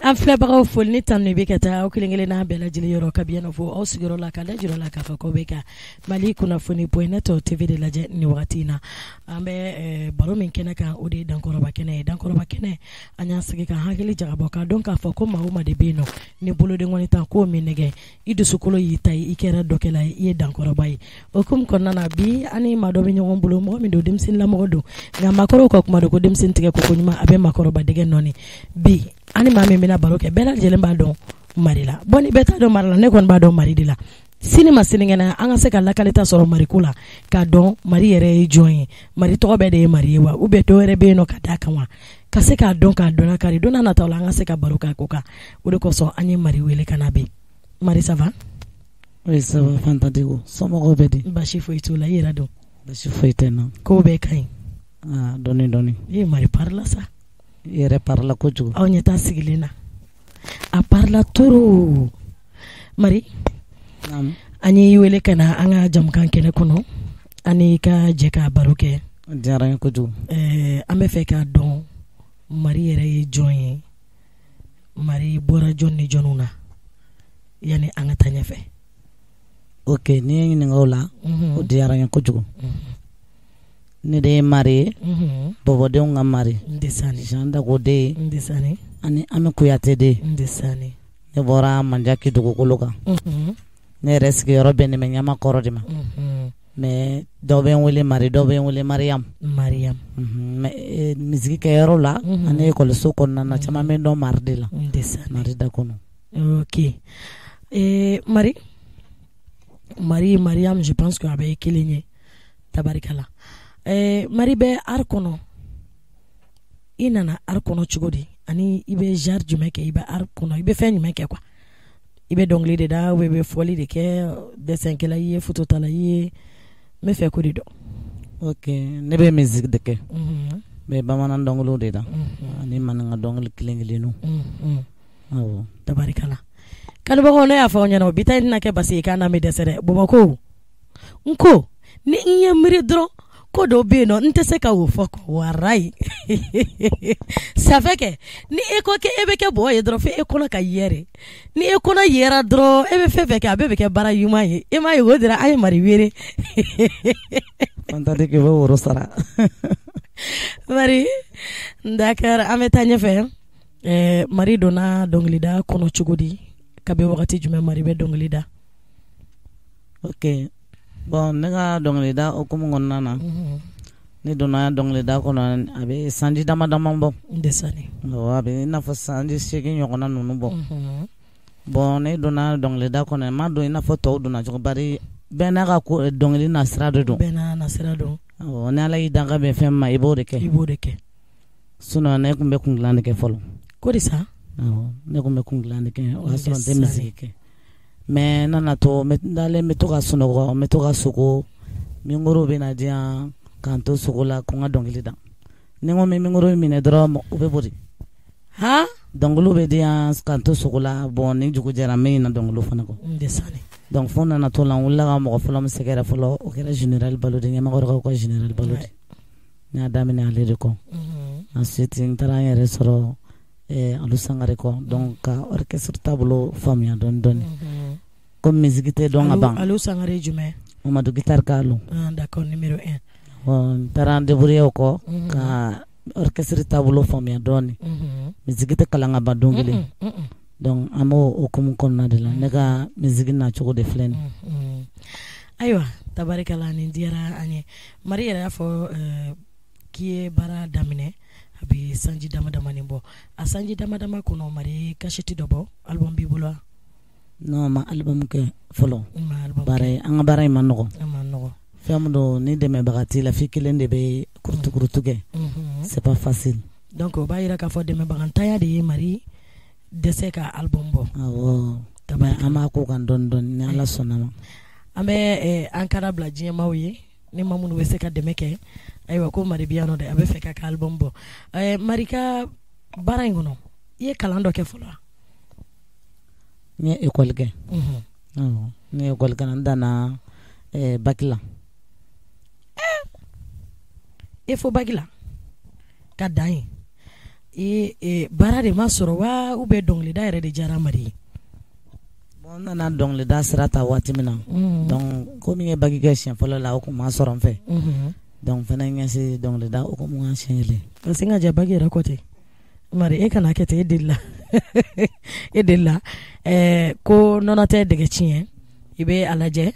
An filɛbagaw, foli ni tanu bɛ ka taa aw kelen kelen n'a bɛɛ lajɛlen yɔrɔ, kabi yan fɔ aw sigiyɔrɔ la, ka da jira la k'a fɔ k'aw bɛ ka Mali kunnafoni point net TV de lajɛ nin wagati in na. An bɛ baro min kɛnɛ kan, o de ye dankɔrɔba kɛnɛ ye. Dankɔrɔba kɛnɛ, an y'an sigi ka hakili jagabɔ k'a dɔn k'a fɔ ko maa o maa de bɛ yen nɔ ni bolodenkɔni ta k'o min nɛgɛ, i dusukolo y'i ta ye, i kɛra dɔkɛla ye, i ye dankɔrɔba ye. O hukumu kɔnɔna na, bi an ni maa dɔ bɛ ɲɔgɔn bolo, mɔgɔ min don, denmisɛnninlamɔgɔ don, nka maakɔrɔw ka kuma don ko denmisɛnnin tigɛ ko ɲuman, a bɛ maakɔrɔba dɛgɛ nɔɔni. Bi an ni maa min bɛna baro kɛ, bɛɛ lajɛlen b'a dɔn Mari la. Bon, ni bɛɛ t'a dɔn Mari la, ne kɔni b'a dɔn Mari de la. Sini ma sinikɛnɛ, an ka se ka lakalita sɔrɔ Mariko la, k'a dɔn Mari yɛrɛ ye jɔn ye. Mari tɔgɔ bɛɛ de ye Mari ye wa, ou bien dɔw yɛrɛ bɛ yen nɔ ka d'a kan wa? Ka se k'a dɔn, k'a dɔn kari don n'a nataw la, an ka se ka baro k'a ko kan. O de kosɔn an ye Mari wele ka na bi. Mari, ça va? Oui, ça va, Fanta Diko. Somɔgɔw bɛ di? Basi foyi t'u la. I yɛrɛ dɔn? Basi foyi tɛ n na. Kow bɛɛ ka ɲi? Ah, dɔɔni dɔɔni. I ye Mari parila sa. I yɛrɛ parila kojugu. Aw ɲɛ taa sigilen na, a parila trop. Mari, Naamu. An y'i wele ka na an ka jamukan kɛnɛ kɔnɔ, an n'i ka jɛ ka baro kɛ. A diyara n ye kojugu. An bɛ fɛ k'a dɔn Mari yɛrɛ ye jɔn ye, Mari bɔra jɔn ni jɔnw na, yanni an ka taa ɲɛfɛ. Ok, n'i ye ɲininka o la, o diyara n ye kojugu. Ne de ye Mari ye, bɔbɔdenw ka Mari, Jean Dago den ani Ami Kuyate den. Ne bɔra Manjaki dugukolo kan. Ne yɛrɛ sigiyɔrɔ bɛnnen bɛ Ɲamakɔrɔ de ma, mais dɔw bɛ n wele Mari, dɔw bɛ n wele Mariam. Mariam. Mais musique kɛyɔrɔ la ani ekɔliso kɔnɔna na, caman bɛ n dɔn Mari de la, Mari Dakono. Ok, Mari, Mari, Mariam, je pense que a bɛɛ ye kelen ye, tabarikala. Mari bɛ art kɔnɔ, i nana art kɔnɔ cogo di, ani i bɛ genre jumɛn kɛ? I bɛ art kɔnɔ, i bɛ fɛn jumɛn kɛ quoi? I bɛ dɔnkili de da, ou bien i bɛ fɔli de kɛ, dessin kɛla i ye, photo tala i ye? N bɛ fɛ k'o de dɔn. Ok, ne bɛ musique de kɛ. N bɛ bamanan dɔnkiliw de da ani maninka dɔnkili kelen kelenninw. Awɔ. Tabarikala. Kanubagaw, ne y'a fɔ aw ɲɛna, bi ta in tɛna kɛ basi ye k'an n'an bɛ dɛsɛ dɛ. Bamakɔ, n ko ni n ye miiri dɔrɔn, ko dɔw bɛ yen nɔ, n tɛ se ka o fɔ warayi. Ça fait que ni e ko k'e bɛ kɛ bɔgɔ ye dɔrɔn, fo e kɔnɔ ka yɛrɛ. Ni e kɔnɔ yɛrɛ dɔrɔn, e bɛ fɛn fɛn kɛ, a bɛɛ bɛ kɛ baara ɲuman ye. E m'a ye, o de la an ye Mari wele. Fanta Diko, i bɛ woro sara. Mari, d'accord, an bɛ taa ɲɛfɛ. Mari donna dɔnkilida kɔnɔ cogo di? Kabi wagati jumɛn Mari bɛ dɔnkili da? Ok, bon, ne ka dɔnkilida hukumu kɔnɔna na, ne donna dɔnkilida kɔnɔ, a bɛ sanji dama dama bɔ. Awɔ, a bɛ i n'a fɔ sanji 8 ɲɔgɔnna ninnu bɔ. Bon, ne donna dɔnkilida kɔnɔ, n ma don i n'a fɔ tɔw donna cogo, bari bɛɛ n'a ka ko, dɔnkili nasira de don. Bɛɛ n'a nasira don. Awɔ, ni Ala y'i dan ka bɛn fɛn min ma, i b'o de kɛ. I b'o de kɛ. Sinon ne tun bɛ kun dilan de kɛ fɔlɔ. Ko de sa? Awɔ, ne tun bɛ kun dilan de kɛ, o y'a sɔrɔ n tɛ musique kɛ. Mais n nana to n dalen, n bɛ to ka sunɔgɔ, n bɛ to ka sogo, micro bɛ na di yan k'an to sogo la ko n ka dɔnkili da. Ni n ko n bɛ micro minɛ dɔrɔn, u bɛ boli. Han? Dɔnkiliw bɛ di yan k'an to sogo la. Bon, ni dugu jɛra, n bɛ ɲinɛ dɔnkiliw fana kɔ. Donc fo n nana to la, n wulila ka mɔgɔ fɔlɔ min sɛgɛrɛ fɔlɔ, o kɛra général Balo de, Ɲamakɔrɔkaw ka général Balo de. N y'a daminɛ ale de kɔ. Ensuite n taara n yɛrɛ sɔrɔ Alu Sangare kɔ, donc ka orchestre taabolo faamuya dɔɔni dɔɔni. Comme musique tɛ dɔn ka ban. Alu Sangare jumɛn? Mamadu Guitare Kalo. Ah d'accord, numéro 1. Bon, n taara n débrouiller o kɔ ka orchestre taabolo faamuya dɔɔni. Musique tɛ kalan ka ban don kelen. Donc an b'o hukumu kɔnɔna de la, ne ka musique nacogo de filɛ nin ye. Ayiwa, tabarikala, nin diyara an ye. Mari yɛrɛ y'a fɔ k'i ye baara daminɛ a bɛ sanji dama damani bɔ. A sanji dama dama kɔnɔ, Mari, cassette dɔ bɔ, album b'i bolo wa? Non, ma album kɛ fɔlɔ. Bari an ka baara in ma nɔgɔn. A ma nɔgɔn. Fɛn min don, ni dɛmɛbaga t'i la, f'i kelen de bɛ kurutu kurutu kɛ. C'est pas facile. Donc o b'a jira k'a fɔ dɛmɛbagantanya de ye Mari dɛsɛ ka album bɔ. Awɔ, an b'a ko kan dɔɔni dɔɔni, ni Ala sɔnna ma. An bɛ an kara bila diɲɛmaaw ye, ni maa minnu bɛ se ka dɛmɛ kɛ. Ayiwa, ko Mari bɛ yan nɔ dɛ, a bɛ fɛ k'a ka album bɔ. Mari ka baara in kɔnɔ, i ye kalan dɔ kɛ fɔlɔ wa? N ye école kɛ. Awɔ, ne ye école kɛ, n danna bac la. E fo bac la ka dan yen? E baara de ma sɔrɔ wa ou bien dɔnkilida yɛrɛ de diyara Mari ye? Bon n nana dɔnkilida sira ta waati min na, donc komi n ye bac kɛ siɲɛ fɔlɔ la o tun ma sɔrɔ n fɛ, donc n fana ɲɛsin dɔnkilida hukumu kan siɲɛ kelen. Ka sin ka jɛ bac yɛrɛ kɔ ten Mari e kana kɛ ten, e delila e delila ko nɔnɔ tɛ dɛgɛ tiɲɛ, i bɛ a lajɛ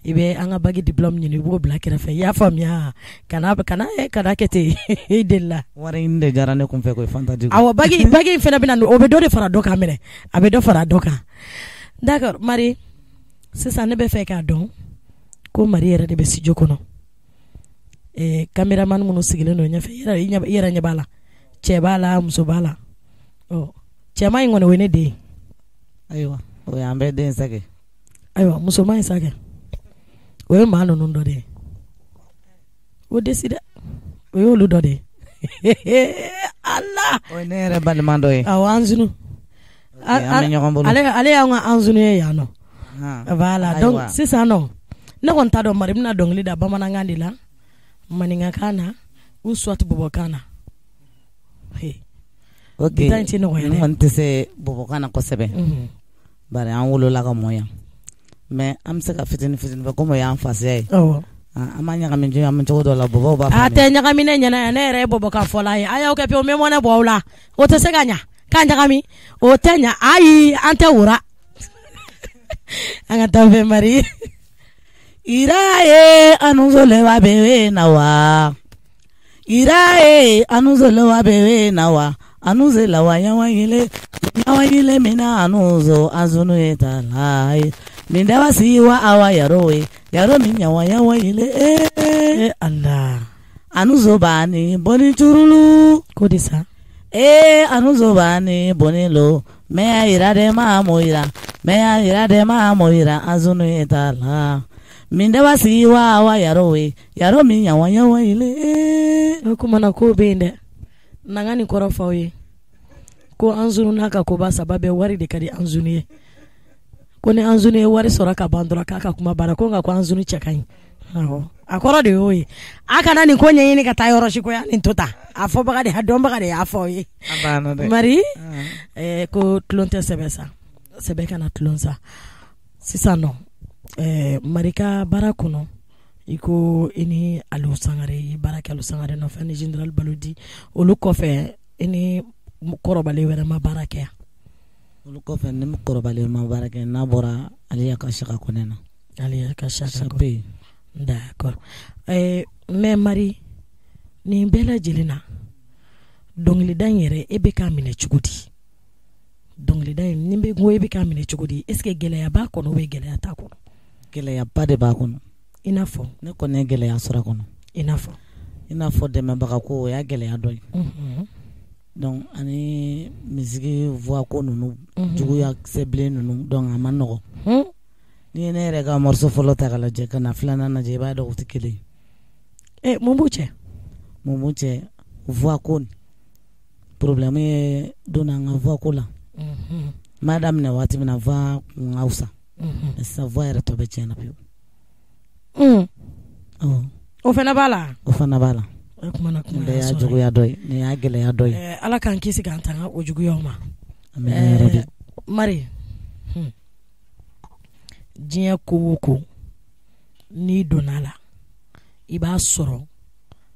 i bɛ an ka bac diplôme ɲini i b'o bila kɛrɛfɛ i y'a faamuya kana kana kana kɛ ten i delila. Wari ɲini de diyara ne kun fɛ koyi Fanta Diko. Awɔ bac in fana bɛ na o bɛ dɔ de fara dɔ kan minɛ a bɛ dɔ fara dɔ kan. D'accord Mari sisan ne bɛ fɛ k'a dɔn ko Mari yɛrɛ de bɛ studio kɔnɔ caméraman minnu sigilen don ɲɛfɛ i yɛrɛ ɲɛ b'a la cɛ b'a la muso b'a la ɔ cɛman in kɔni o ye ne den ye. Ayiwa o y'an bɛɛ den sa kɛ. Ayiwa musoman in sa kɛ o ye maa ninnu dɔ de ye o desi dɛ o y'olu dɔ de ye Ala. O ye ne yɛrɛ balima dɔ ye. Awɔ an zunu. Ale y'an ka anzunu ye yan nɔ. Voilà donc sisan nɔ ne kɔni t'a dɔn Mari bɛna dɔnkili da bamanankan de la maninkakan na ou soit bɔbɔkan na. Ok bi ta in tɛ nɔgɔya dɛ. Ne kɔni tɛ se bɔbɔkan na kosɛbɛ. Bari an wolola ka mɔ yan. Mais an bɛ se ka fitinin fitinin fɔ komi o y'an fasiya ye. Awɔ. An b'a ɲagami ɲagami cogo dɔ la bɔbɔw b'a faamuya. A tɛ ɲagami ne ɲɛna yan ne yɛrɛ ye bɔbɔkan fɔla ye a y'aw kɛ pewu n bɛ mɔnɛ bɔ aw la o tɛ se ka ɲa. K'a ɲagami o tɛ ɲa ayi an tɛ wora an ka taa fɛ Mari. Ira ye anuzolewa bɛ na wa ira ye anuzolewa bɛ na wa anuzelawa yawayile yawayile mina anuzo azunu ye tala ye mindawa siwa awa yaro ye yaro min yawa yawayile eh Allah anuzo bani boni turulu ko de sa. Ee anuzo bani bonilo mɛ yira de ma moyira mɛ yira de ma moyira azunu ye tala mindawa siwa awa yaro ye yaro min yawa yawayile. O kuma na ko bɛ yen dɛ na n ka nin kɔrɔ f'aw ye ko anzunu n'a ka koba saba bɛɛ wari de ka di anzunu ye ko ni anzunu ye wari sɔrɔ ka ban dɔrɔn k'a ka kuma banna ko nka ko anzunu cɛ ka ɲi. Awɔ a kɔrɔ de y'o ye a kana nin ko ɲɛɲini ka taa yɔrɔ si ko ya nin to ta a fɔbaga de a dɔnbaga de y'a fɔ aw ye. Mari ko tulon tɛ sɛbɛ sa sɛbɛ kana tulon sa sisan nɔ Mari ka baara kɔnɔ i ko i ni Aliou Sangare i baara kɛ Aliou Sangare nɔfɛ ni général Balodi olu kɔfɛ i ni kɔrɔbalen wɛrɛ ma baara kɛ yan. Olu kɔfɛ ni kɔrɔbalen ma baara kɛ n'a bɔra Aliya ka Saka Kɔnɛ na. Aliya ka Saka Kɔnɛ. D'accord mais Mari nin bɛɛ lajɛlen na dɔnkilida in yɛrɛ e bɛ k'a minɛ cogo di dɔnkilida in ni bɛ ko e bɛ k'a minɛ cogo di est ce que gɛlɛya b'a kɔnɔ ou bien gɛlɛya t'a kɔnɔ? Gɛlɛyaba de b'a kɔnɔ. I n'a fɔ? Ne kɔni ye gɛlɛya sɔrɔ a kɔnɔ. I n'a fɔ? I n'a fɔ dɛmɛbaga ko o y'a gɛlɛya dɔ ye. Donc ani musique voix ko ninnu juguya sɛbilen ninnu donc a ma nɔgɔn. N'i ye ne yɛrɛ ka morceau fɔlɔ ta k'a lajɛ ka na filanan lajɛ i b'a dɔn o tɛ kelen ye. Mun b'u cɛ? Mun b'u cɛ voix ko problème ye donna an ka voix ko la. N b'a daminɛ waati min na voix kun ka fisa. Mais sisan voix yɛrɛ tɔ bɛ tiɲɛna pewu. Awɔ. O fana b'a la? O fana b'a la. O kumana kuma nin bɛɛ y'a juguya dɔ ye nin y'a gɛlɛya dɔ ye. Ala k'an kisi k'an tanga o juguyaw ma. Amina yarabi. Mari diɲɛ ko o ko n'i donna a la i b'a sɔrɔ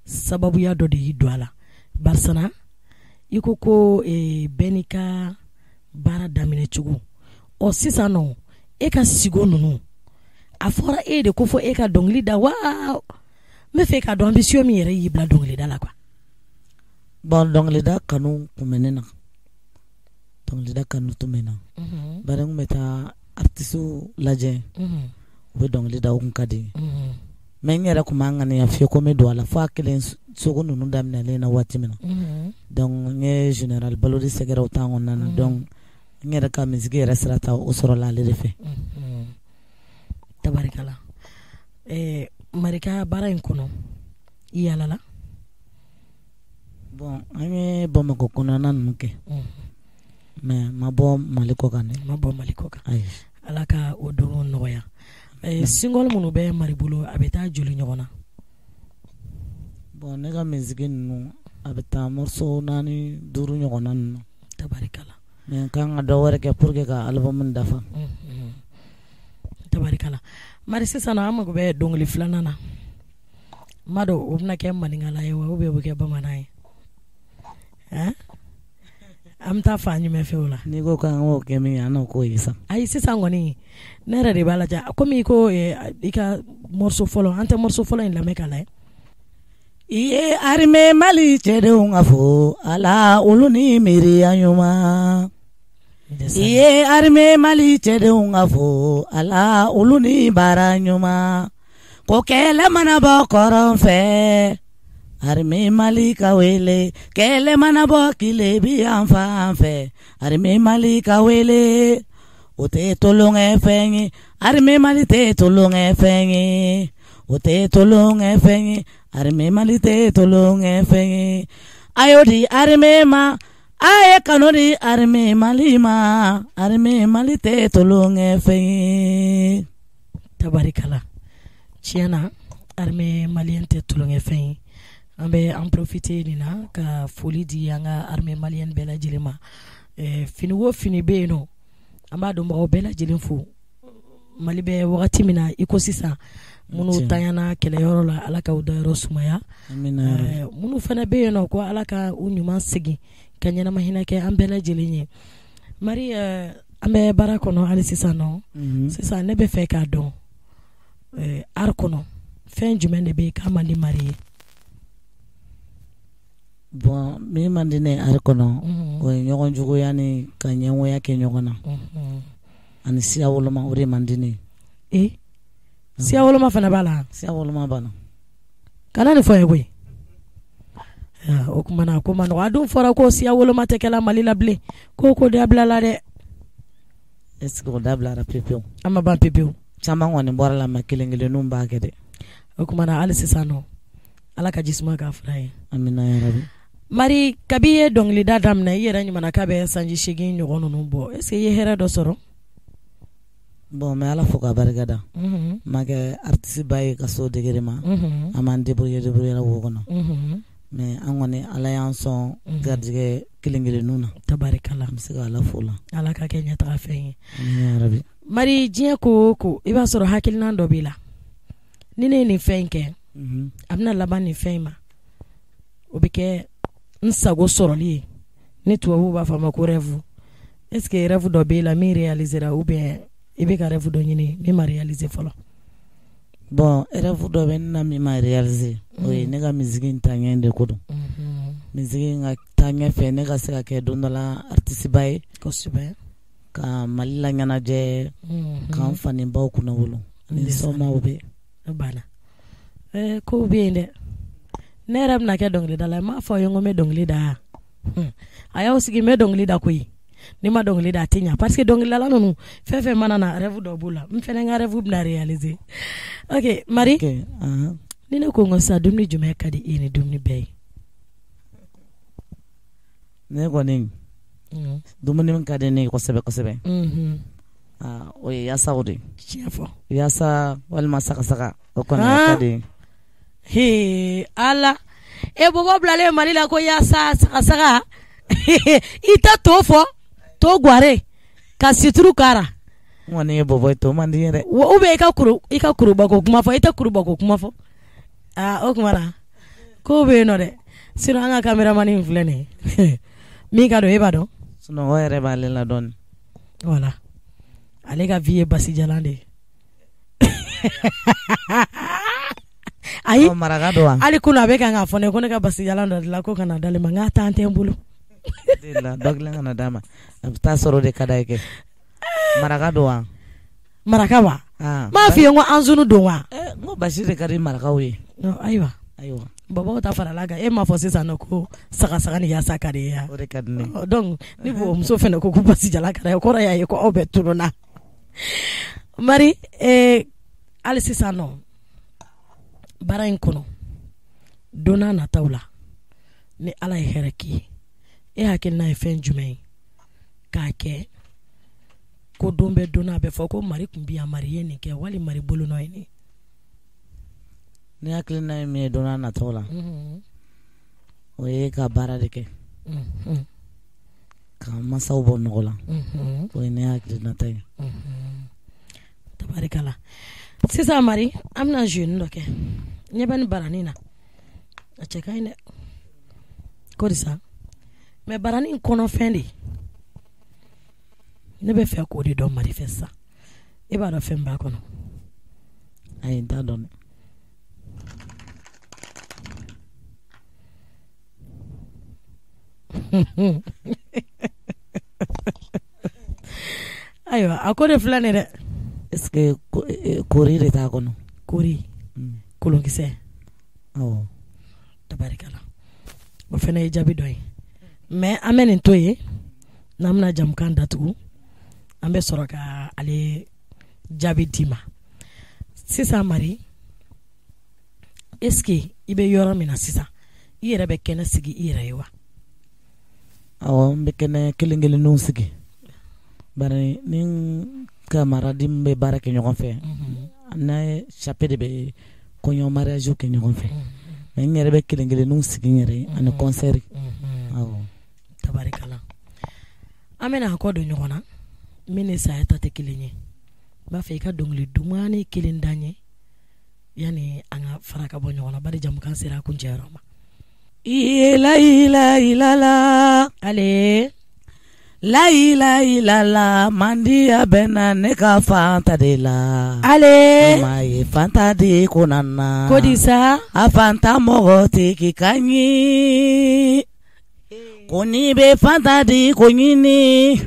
sababuya dɔ de y'i don a la barisana i ko ko bɛɛ n'i ka baara daminɛ cogo ɔ sisan nɔ e ka sigo ninnu a fɔra e de ko fɔ e ka dɔnkili da wa n bɛ fɛ k'a dɔn ambition min yɛrɛ y'i bila dɔnkilida la quoi. Bon dɔnkilida kanu tun bɛ ne na dɔnkilida kanu tun bɛ n na bari n tun bɛ taa artiste lajɛ u bɛ dɔnkili da o kun ka di mais n yɛrɛ tun b'a ŋaniya fiyewu ko n bɛ don a la fo a kelen sogo ninnu daminɛlen na waati min na donc n ye général Balodi sɛgɛrɛ o temps kɔnɔna na donc n yɛrɛ ka musique yɛrɛ sira ta o sɔrɔla ale de fɛ. Tabarikala Mari ka baara in kɔnɔ i yaalala? Bon an ye Bamakɔ kɔnɔna ninnu kɛ mais ma bɔ Mali kɔ kan dɛ. Ma bɔ Mali kɔ kan. Ayi. Ala ka o don nɔgɔya. Single minnu bɛ Mari bolo a bɛ taa joli ɲɔgɔn na? Bon ne ka musique ninnu A bɛ taa morceau 4 5 ɲɔgɔnna ninnu na. Tabarikala. Mais n kan ka dɔ wɛrɛ kɛ pour que ka album dafa. Tabarikala. Mari, sisan an mago bɛ dɔnkili filanan na. N m'a dɔn o bɛna kɛ maninkala ye wa ou bien o bɛ kɛ bamanan ye? Hein? An bɛ taa fan jumɛn fɛ o la? N'i ko k'an k'o kɛ min ye, an n'o k'o ye sa. Ayi, sisan kɔni ne yɛrɛ de b'a lajɛ komi i ko i ka morceau fɔlɔ, an tɛ morceau fɔlɔ in lamɛn k'a lajɛ. I ye armée Mali cɛdenw ka fo ala olu ni miiriya ɲuman. I ye armée Mali cɛdenw ka fo ala olu ni baara ɲuman. Ko kɛlɛ mana bɔ kɔrɔn fɛ, armée Mali ka wele. Kɛlɛ mana bɔ tilebi yan fan fɛ, armée Mali ka wele. O tɛ tulonkɛ fɛn ye, armée Mali tɛ tulonkɛ fɛn ye. O tɛ tulonkɛ fɛn ye, armée Mali tɛ tulonkɛ fɛn ye. A y'o di armée ma, a ye kanu di armée Mali ma, armée Mali tɛ tulonkɛ fɛn ye. Tabarikala. Tiɲɛ na, armée malienne tɛ tulonkɛ fɛn ye. An bɛ an profiter nin na ka foli di an ka armée malienne bɛɛ lajɛlen ma. Fini o fini bɛ yen nɔ, an b'a dɔnbagaw bɛɛ lajɛlen fo. Mali bɛ wagati min na i ko sisan, minnu tanyana kɛlɛyɔrɔ la, Ala k'u dayɔrɔ sumaya. Minnu fana bɛ yen nɔ, ko Ala ka u ɲuman segin ka ɲɛnama hinɛ kɛ an bɛɛ lajɛlen ye. Mari, an bɛ baara kɔnɔ hali sisan nɔ. Sisan ne bɛ fɛ k'a dɔn, art kɔnɔ fɛn jumɛn de bɛ yen k'a man di Mari ye? Bon, min man di ne art kɔnɔ, o ye ɲɔgɔn juguya ni ka ɲɛngoya kɛ ɲɔgɔn na ani siya woloma, o de man di ne ye. Siya woloma fana b'a la? Siya woloma b'a la. Kana nin fɔ n ye koyi. O tuma na ko ma nɔgɔn. A dun fɔra ko siya woloma tɛ kɛla Mali la bilen, ko dabila la dɛ. Est ce que o dabilara pewu pewu? An ma ban pewu pewu. Caman kɔni bɔra la, mais kelen kelenninw b'a kɛ dɛ. O tuma na hali sisan nɔ, Ala ka jisuma k'a fura ye. Amina yarabi. Mari, kabi i ye dɔnkilida daminɛ, i yɛrɛ ɲuman k'a bɛ sanji 8 ɲɔgɔn ninnu bɔ, est ce que i ye hɛrɛ dɔ sɔrɔ? Bon, n bɛ Ala fo k'a barika da. N ma kɛ artiste ba ye ka s'o degré ma. An b'an débrouiller débrouiller la wo kɔnɔ. Mais an kɔni, Ala y'an sɔn garijɛgɛ kelen kelenninw na. Tabarikala. An bɛ se ka Ala fo la. Ala ka kɛ ɲɛtaga fɛn ye. Amina yarabi. Mari, diɲɛ ko o ko, i b'a sɔrɔ hakilina dɔ b'i la. Ni ne ye nin fɛn in kɛ, a bɛna laban nin fɛn in ma. O bɛ kɛ n sago sɔrɔli ye. Ni tubabuw b'a fɔ a ma ko rêve. Est ce que rêve dɔ b'e la min réaliser ra, ou bien i bɛ ka rêve dɔ ɲini min ma réaliser fɔlɔ? Bon, rêve dɔ bɛ ne na min ma réaliser, o ye ne ka musique in taaɲɛ de ko don. Musique in ka taa ɲɛfɛ, ne ka se ka kɛ don dɔ la artiste ba ye. Ka Mali la ɲɛnajɛ, k'an fa ni baw kunna wolo ani sɔmaw bɛɛ. O banna. Kow bɛ yen dɛ. Ne yɛrɛ bɛna kɛ dɔnkilidala ye. N m'a fɔ aw ye n ko n bɛ dɔnkili da. A y'aw sigi, n bɛ dɔnkili da koyi. Ni ma dɔnkili da, a tɛ ɲa, parce que dɔnkilidala ninnu fɛn fɛn mana na, rêve dɔ b'u la. N fɛnɛ ka rêve bɛna réaliser. Ok Mari, ni ne ko n ko sisan, dumuni jumɛn ka di e ni dumuni bɛɛ ye? Ne kɔni, dumuni min ka di ne ye kosɛbɛ kosɛbɛ, o ye yasaw de ye. Tiɲɛ fɔ. Yasa walima sagasaga, o kɔni o ka di. He Ala, e bɔbɔ bilalen Mali la ko yasa sagasaga, i tɛ to fɔ, to guware ka situru k'a ra. N kɔni ye bɔbɔ ye, to man di n ye dɛ. Ou bien i ka kurubako kuma fɔ, i tɛ kurubako kuma fɔ. Aa, o tuma na kow bɛ yen nɔ dɛ. Sinon an ka caméraman in filɛ nin ye, min ka don, e b'a dɔn. Sunɔgɔ yɛrɛ b'ale la dɔɔni. Voilà, ale ka vie ye basijalan de ye. Ayi, maraka don wa? Hali kunun a bɛ kan k'a fɔ ne ko ne ka basijalan dɔ dilan ko ka na d'ale ma, n k'a t'an tɛ n bolo. Dɔ dilan ka na d'a ma, a bɛ taa sɔrɔ o de ka d'a ye kɛ. Maraka don wa? Maraka wa? N m'a f'i ye n ko anzunu don wa? N ko basi de ka di marakaw ye. Ayiwa. Ayiwa. Bɔbɔw ta farala kan, e m'a fɔ sisan nɔ ko sagasaga ni yasa ka di ye. O de ka di ne ye. Donc ni muso fana ko ko basijalan ka d'a ye, o kɔrɔ y'a ye ko aw bɛɛ tununna. Mari, hali sisan nɔ baara in kɔnɔ, don n'a nataw la, ni Ala ye hɛrɛ k'i ye, e hakilina ye fɛn jumɛn ye k'a kɛ ko don bɛ don n'a bɛ fɔ ko Mari tun bɛ yan, Mari ye nin kɛ, wali Mari bolonɔ ye nin? Ne hakilina ye min ye don n'a nataw la, O ye ka baara de kɛ, ka masaw bɔ nɔgɔ la. O ye ne hakilinata ye. Tabarikala. Sisan Mari, an bɛna jeu dɔ kɛ. Ɲɛ bɛ nin baranin na, a cɛ ka ɲi dɛ, ko di sa? Mais baranin kɔnɔfɛn de, ne bɛ fɛ k'o de dɔn Mari fɛ sisan. E b'a dɔn fɛn b'a kɔnɔ? Ayi, n t'a dɔn dɛ. Ayiwa, a ko de filɛ nin dɛ. Est-ce que kori de t'a kɔnɔ? Kori, kolonkisɛ. Awɔ. Tabarikala, o fana ye jaabi dɔ ye. Mais an bɛ nin to yen, n'an bɛna jamukan datugu, an bɛ sɔrɔ ka ale jaabi d'i ma. Sisan Mari, est-ce que i bɛ yɔrɔ min na sisan, i yɛrɛ bɛ kɛnɛ sigi i yɛrɛ ye wa? Awɔ, n bɛ kɛnɛ kelen kelenninw sigi. Bari ni n camarade min bɛ baara kɛ ɲɔgɔn fɛ, n'a ye chape de bɛ kɔɲɔ mariage kɛ ɲɔgɔn fɛ. Mais n yɛrɛ bɛ kelen kelenninw sigi n yɛrɛ ye ani concert. Awɔ. Tabarikala. An bɛna a kɔ don ɲɔgɔn na, min ni saya ta tɛ kelen ye. N b'a fɛ i ka dɔnkili dumanni kelen da n ye yanni an ka fara ka bɔ ɲɔgɔn na, bari jamukan sera a kuncɛyɔrɔ ma. La ilaha illallah. Ale. La ilaha illallah, mandiya bɛ na ne ka fanta de la. Ale. Ma ye fanta de ko nana. Ko di sa? A fanta mɔgɔ tɛ k'i ka ɲi. Ko n'i bɛ fanta di ko ɲini,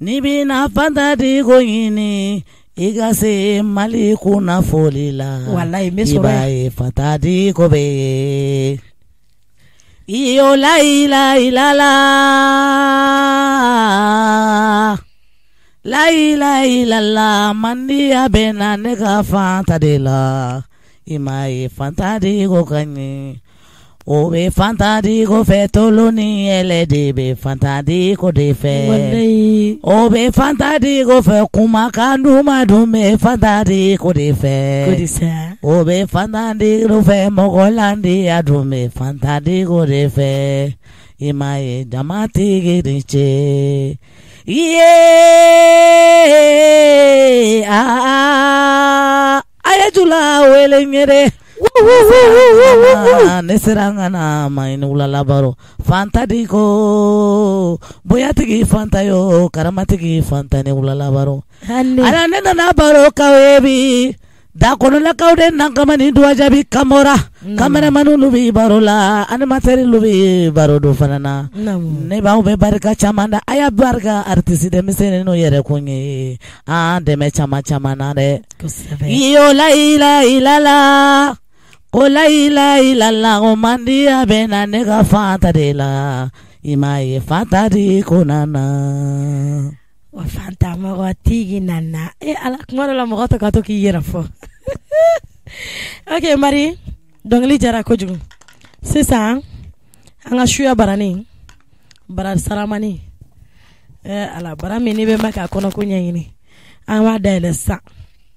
n'i bɛna fanta di ko ɲini, i ka se Mali kunnafoli la. Walayi, n bɛ sɔrɔ I b'a ye fanta di ko bɛ yen. Iyo la ilaha illallah, la ilaha illallah, mandiya bɛ na ne ka fanta de la. I ma ye fanta di ko ka ɲi. O bɛ fanta di ko fɛ, tolo ni yɛlɛ de bɛ fanta di ko de fɛ. Walayi. O bɛ fanta di ko fɛ, kumakan duman dun bɛ fanta di ko de fɛ. Ko di sa? O bɛ fanta di ko fɛ, mɔgɔ landiya dun bɛ fanta di ko de fɛ. I ma ye jamatigi ni ce. Iye aa a ye jula wele n ye dɛ. Ne sera n ka na ma i ni wulala baro. Fanta di ko bonyatigi fanta yo, karamatigi fanta ni wulala baro. Ala ne nana baro k'aw ye bi. Da kɔnɔlakaw de nan kama ni duwa jaabi kamora. Cameraman lu bi baro la, animateur lu bi baro do fana na. Ne b'aw bɛ barika caman da, a y'a barika artiste denmisɛnninw yɛrɛ kun ye. An dɛmɛ caman caman na dɛ. Iyo la ilaha illallah, ko la ilaha illallah, ko mandiya bɛ na ne ka fanta de la. I ma ye fanta di ko nana. Wa fanta mɔgɔ tigi nana. E Ala, kuma dɔ la mɔgɔ tɛ ka to k'i yɛrɛ fɔ. Ok Mari, dɔnkili jara kojugu. Sisan an ka suya baranin, bara saramani. Ala, bara min n'i bɛ ma k'a kɔnɔ ko ɲɛɲini, an b'a dayɛlɛ sisan.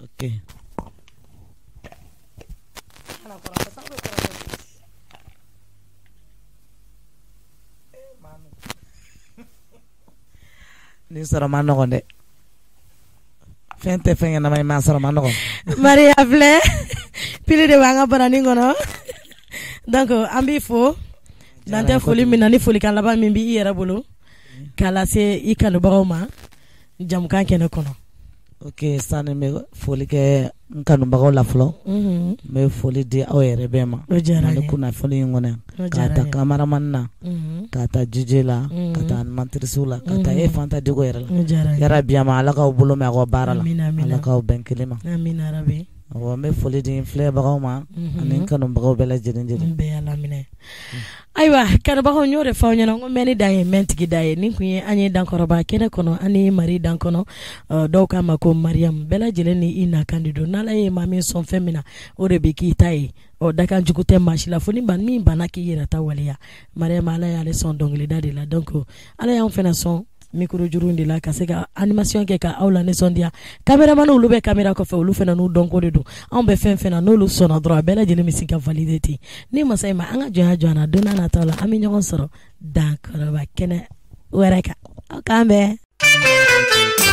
Ok. Ni sɔrɔ ma nɔgɔn dɛ. Fɛn tɛ fɛn ɲɛnama ye, mais a sɔrɔ ma nɔgɔn. Maria filɛ, pili de b'an ka baranin kɔnɔ. Donc an b'i fo. Dan tɛ foli min na, ni folikan laban min b'i yɛrɛ bolo k'a lase i kanubagaw ma jamukan kɛnɛ kɔnɔ. Ok, sani n bɛ foli kɛ n kanubagaw la fɔlɔ, n bɛ foli di aw yɛrɛ bɛɛ ma. O diyara n ye. Mali kunnafoni in kɔnɔ yan. K'a ta cameraman na, k'a ta DJ la, ka taa animatrice la, ka taa e Fanta Diko yɛrɛ la. O diyara n ye. Yarabi a ma Ala k'aw bolo mɛn aw ka baara la. Amina, amina. Ala k'aw bɛn kelen ma. Amina rabi. Awɔ, n bɛ foli di n filɛbagaw ma ani n kanubagaw bɛɛ lajɛlen. N bɛɛ y'a laminɛ. Ayiwa kanubagaw, n y'o de fɔ aw ɲɛna, n ko mɛnni dan ye mɛntigi da ye. Nin kun ye an ye dankɔrɔba kɛnɛ kɔnɔ, ani Mari dankɔnɔ, dɔw k'a ma ko Mariam. Bɛɛ lajɛlen ni i nakan de don. N'Ala ye maa min sɔn fɛn min na, o de bɛ k'i ta ye. Ɔ, dakan jugu tɛ maa si la, fo ni min banna k'i yɛrɛ ta waleya. Mariam, Ala y'ale sɔn dɔnkilida de la. Donc Ala y'anw fana sɔn micro juru de la ka se ka animation kɛ ka aw la nisɔndiya. Caméraman olu bɛ caméra kɔfɛ, olu fana n'u dɔnko de don. Anw bɛ fɛn fɛn na, n'olu sɔnna dɔrɔn, a bɛɛ lajɛlen bɛ se ka valider ten. Ni masa in ma an ka jɔnya jɔ an na, don n'a nataw la an bɛ ɲɔgɔn sɔrɔ dankɔrɔba kɛnɛ wɛrɛ kan. Aw k'an bɛn.